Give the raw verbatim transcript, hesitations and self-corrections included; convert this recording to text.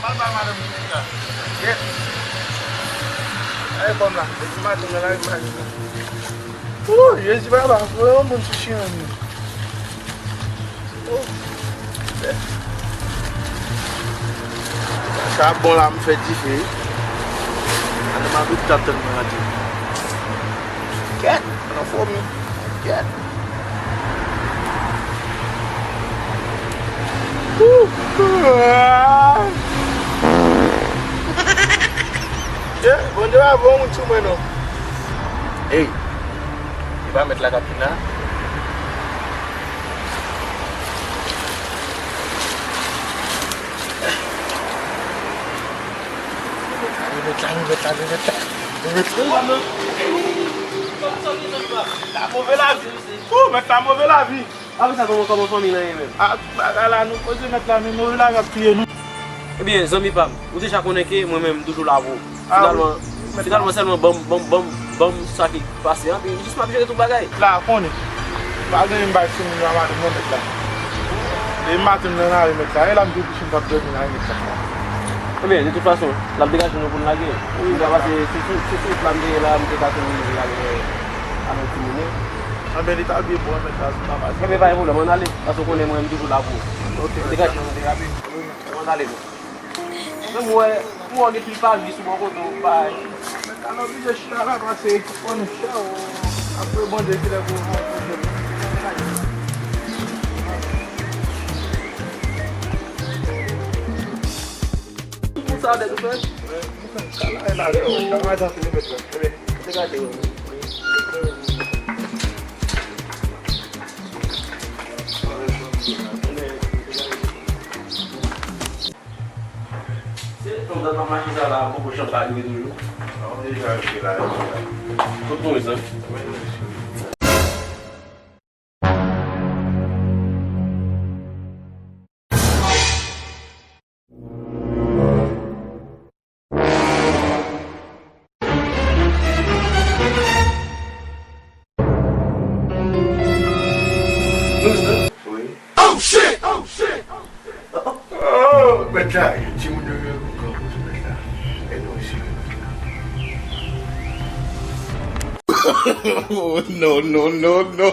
Papa madanm li menm la. Yèt. Ay, kòm la. Depi maten, nan lari, m pa jwenn. Ooh, Jezi, papa, voye yon moun sou chimen m. Sa bon la, m fè dife wi. Ann, m ap ret tann mwen rantre. Kèt, ann fòme. Kèt. Bondye pa voye yon moun sou mwen non. Ey, e pa mèt la k ap vin la? Remèt la, remèt la, remèt la. Remèt la. La move lavi. Ou, mèt la move lavi. Apre sa, kòman, kòman fanmi lan ye menm? A, tout bagay la, nou koze mèt la, men move lavi ap touye nou. Ebyen, zanmi pa m, ou deja konnen ke mwen menm, m toujou la pou ou. Finalman, finalman sèlman ban m, ban m, ban m, ban m sa ki pase an, pi jis m ap jere tout bagay. La konnen. Pa gen m bay sou moun yo a maten non mèt la. E maten nan lari mèt la. E la m te kouche m t ap dòmi la mèt la. Ebyen, de tout fason, l ap degaje nou pou n lage. Wi, m ta pase sou sou sou sou la m te ye la, m te ka tou rive lage avèk timoun yo. Anben, li ta byen bon mèt la, sou pa pase. Ebyen, pa gen pwoblèm, ann ale. Paske w konnen mwen, m toujou la pou ou. Ok, degaje nou, degaje. Ann ale nou. Menm wè, pou wè gen pil pavye sou bò kote w, bay. Mèt la oblije chita la, pase, ou konnen. Apre Bondye ki lè pou ou. Tout moun sa dèt ou fè? Kala e la, e la, madan te remèt la. Ebyen, te gate yo. Se yon dat ap mache sa la, poko chanm pa rive toujou. An, deja rive la, rive la. Kot nou ye sa? Wi. Oh shit! Oh shit! Oh, mèt la, timoun yo, yo, yo, mèt la. Ede w isi. Oh, no, no, no, no.